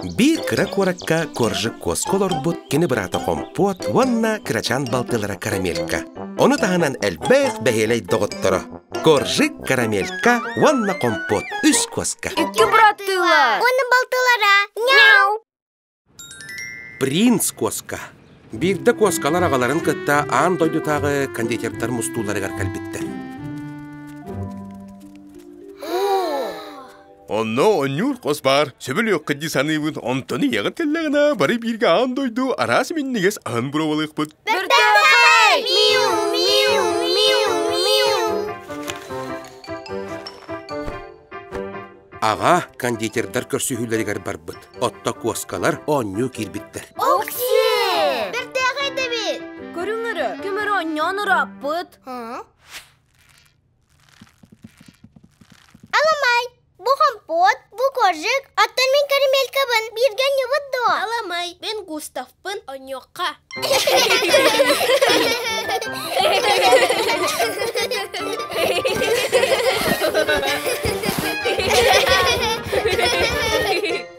Биир кыра куоракка Коржик куоска олорбут кини быраата Хомпуот уонна кырачаан балтылара Карамелька. Ону таһынан элбэх бэһиэлэй доҕотторо Коржик, Карамелька уонна Хомпуот үс куоска. Икки быраттыылар. Уонна балтылара. Мяу! Принц куоска. Биирдэ куоскалар аҕаларын кытта аан дойдутааҕы кондитердар мустууларыгар кэлбиттэр. Онно онньуур хос баар, сөбүлүөххүт дии саныыбын, онтон ийэҕит кэллэҕинэ бары бииргэ аан дойду араас минньигэс аһын боруобалыахпыт. Бэртээхэй! Миу, миу, миу, миу! Аҕа кондитердар көрсүһүүлэригэр барбыт, отто куоскалар оонньуу киирбиттэр. Оксиэ! Бэртээхэй дэбит! Көрүҥ эрэ, ким эрэ оонньоон ырааппыт. Аламай, бу компот, бу коржик, оттон мин карамелькабын бииргэ онньубут дуо? Аламай, мин Густавпын онньуохха.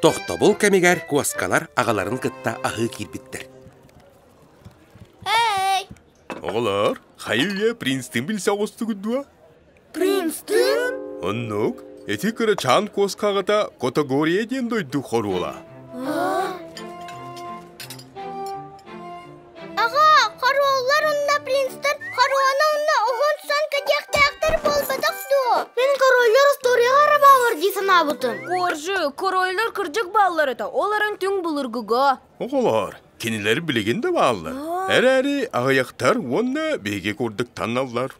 Тохтобул кэмигэр куоскалар аҕаларын кытта аһыы киирбиттэр. Эй! Оҕолор, хайы-үйэ принцтыын билсэ оҕустугут дуо? Принцтыын? Оннук, ити кырачаан куоска аҕата Котогория диэн дойду хоруола. Аҕа, хоруоллар онно принцтар хоруона онно уһун сон кэтиэхтээхтэр буолбатах дуо? Мин короллар историяҕа эрэ бааллар дии санаабытым. Коржи, короллар кырдьык бааллар этэ, ол эрэн түҥ былыргыга. Оҕолор, кинилэр билигин да бааллар. Эрээри аҕыйахтар уонна биһиги курдук таҥналлар.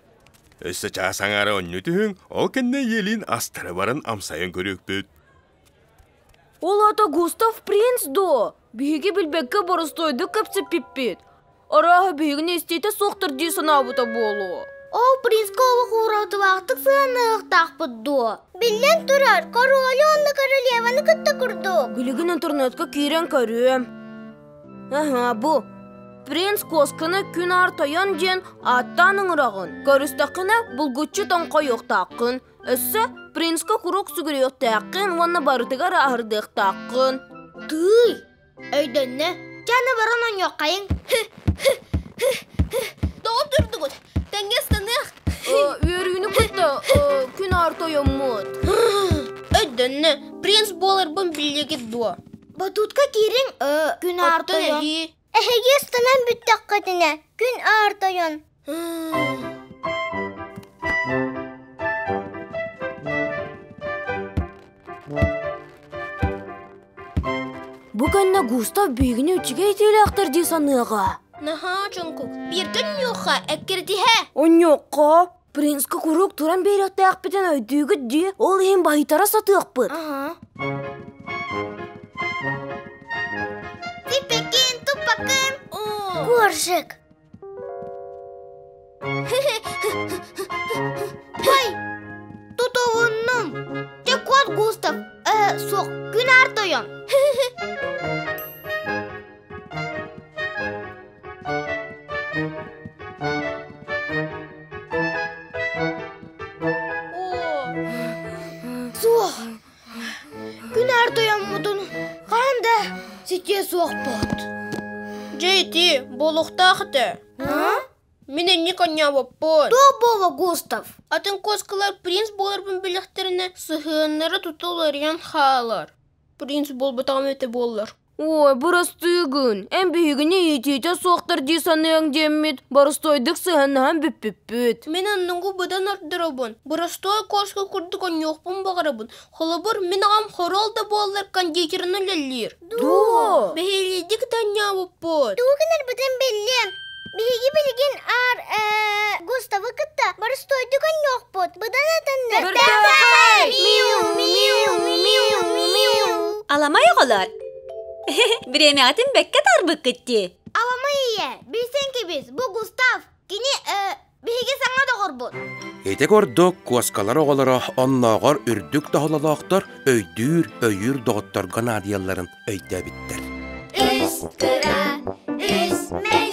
Өссө чаас аҥаара онньу түһүҥ, ол кэннэ ийэлиин астара баран амсайан көрүөхпүт. Ол аата Густав принц дуо? Биһиги билбэккэ боростуойдук кэпсэппиппит. Арааһа биһигини истиитэ суохтар дии санаабыта буолуо. Ол принцка олох ууратылаахтык сыһыаннаһыахтаахпыт дуо? Биллэн турар, королю уонна королеваны кытта курдук. Билигин интернетка киирэн көрүөм. Аһа, бу. Принц куосканы күн аар тойон диэн ааттаан ыҥыраҕын. Көрүстэххинэ булгуччу тоҥхойуохтааххын. Өссө принцка куруук сүгүрүйүөхтээххин уонна барытыгар аһардыахтааххын. Тыый, өйдөннө. Чаны баран онньуоххайыҥ. Тоҕо турдугут? Тэҥҥэ ыстаныах. Үөрүүнү кытта күн аар тойоммут. Өйдөннө. Принц буоларбын биллигит дуо? Батутка киириҥ, күн аар тойон. Эһиги ыстанан бүттэххитинэ, күн аар тойон. Бу кэннэ Густав биһигини үчүгэй түүлээхтэр дии саныаҕа. Наһаа чуҥкук. Бииргэ онньуохха, эккирэтиһэ. Онньуохха? Принцка куруук туран биэриэхтээхпитин өйдүүгүт дии, ол иһин баһыйтара сатыахпыт. Аһа. Типпекин, туппакын. Коржик. Ой, тутулуннум. Дьэ кот Густав, суох, күн аар тойон. Суох, күн аар тойоммутун хаһан да ситиэ суохпут. Дьэ ити буолуохтаах этэ. Мин инник онньообоппун. Туох буола Густав? Атын куоскалар принц буоларбын билэхтэринэ сыһыаннара тута уларыйан хаалар. Принц буолбатаҕым этэ буоллар. Ой, бырастыыгын, эн биһигини иитиитэ суохтар дии саныаҥ диэммит, боростуойдук сыһыаннаһан бүппүппүт. Мин оннугу быдан ордоробун. Боростуой куоска курдук онньуохпун баҕарабын. Холобур, мин аҕам хоруол да буоллар кондитерынан үлэлиир. Дуо? Бэһиэлийдик да онньообуппут. Тугу гынарбытын биллим. Биһиги билигин аар Густавы кытта боростуойдук онньуохпут. Быдан атыннык. Бэртээхэй! Миу, миу, миу, миу. Аламай оҕолор! Бириэмэҕитин бэккэ тарбыккыт дии. Аламай ийэ, билсэн кэбис, бу Густав. Кини биһиги саҥа доҕорбут. Ити курдук куоскалар оҕолоро оннооҕор үрдүк тоһололоохтор өйдүүр, өйүүр доҕотторго наадыйалларын өйдөөбүттэр. Үс кыра, үс мэ.